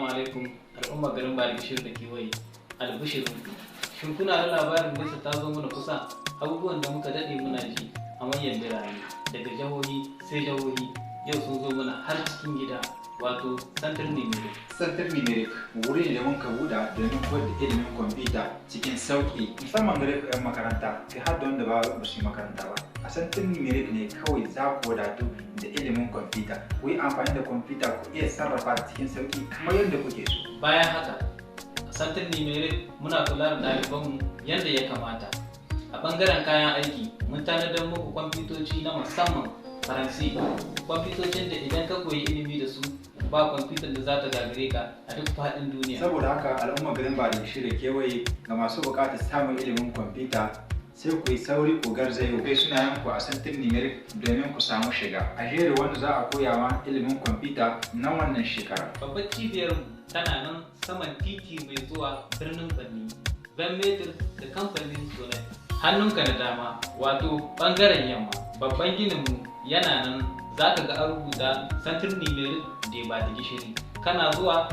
Alaikum, al'umma garin Bargishir da kewaye, albishirinku. Shin kuna da labarin nesa ta zo mana kusa? Abubuwan da muka daɗe muna ji a manyan birane daga jihohi sai jihohi, yau sun zo mana har cikin gida, wato Centre Numérique. Centre Numérique wuri ne da muka buɗa domin koyar da ilimin kwamfuta cikin sauƙi, musamman gare ku 'yan makaranta, kai har da wanda ba su yi makaranta ba. A Centre Numérique ne kawai za ku wadatu da ilimin kwamfuta, ku yi amfani da kwamfuta, ku iya sarrafa ta cikin sauƙi kamar yadda kuke so. Bayan haka, a Centre Numérique muna kula da ɗalibanmu yadda ya kamata. A ɓangaren kayan aiki, mun tanadar muku kwamfutoci na musamman faransi, kwamfutocin da idan ka koyi ilimi da su, ba kwamfutar da za ta gagare ka a duk faɗin duniya. Saboda haka, al'umma garin ba da shirya kewaye, ga masu buƙatar samun ilimin kwamfuta, sai ku yi sauri ku garzayo kai sunayen ku a Centre Numérique domin ku samu shiga a jere wanda za a koya ma ilimin kwamfuta na wannan shekara. Babbar cibiyar mu tana nan saman titi mai zuwa birnin Kwanni, 20 mètres da kamfanin Sonet. Hannunka na dama, wato bangaren yamma, babban ginin mu yana nan, za ka ga an rubuta Centre Numérique da ba da gishiri. Kana zuwa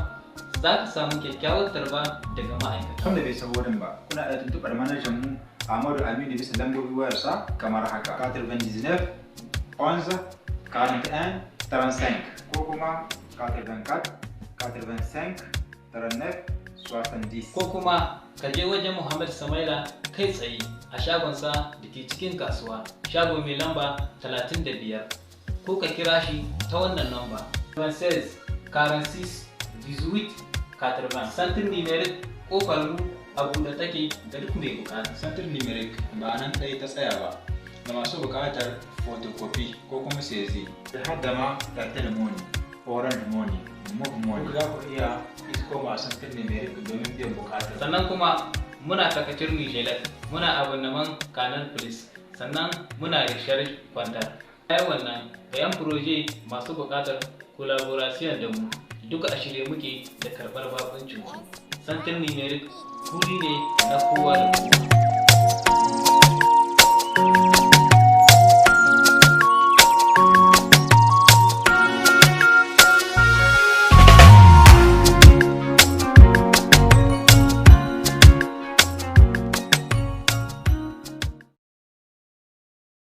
za ka samu kyakkyawar tarba daga ma'aikata. Wanda bai san wurin ba, kuna iya tuntuɓar manajan mu Ahmadu Aminu bisa lambobin wayarsa kamar haka: 99 11 41 35 ko kuma 84 85 39 70. Ko kuma ka je wajen Muhammad Samaila kai tsaye a shagonsa da ke cikin kasuwa, shago mai lamba 35, ko ka kira shi ta wannan lamba: 26 46 18 80. Centre Numérique, kofar mu a buɗe take ga duk mai bukata. Centre Numérique ba nan ɗaya ta tsaya ba. Ga masu buƙatar photocopy ko kuma saisie da har da ma Airtel Money, Orange Money, Moov Money, za ku iya isko masu Centre Numérique domin biyan buƙatar. Sannan kuma muna facture Nigelec, muna abonnement Canal Plus, sannan muna recharge compteur. Bayan wannan, ga 'yan projet masu buƙatar collaboration da mu, duka a shirye muke da karɓar bakuncin ku. Centre Numérique wuri ne na kowa da kowa.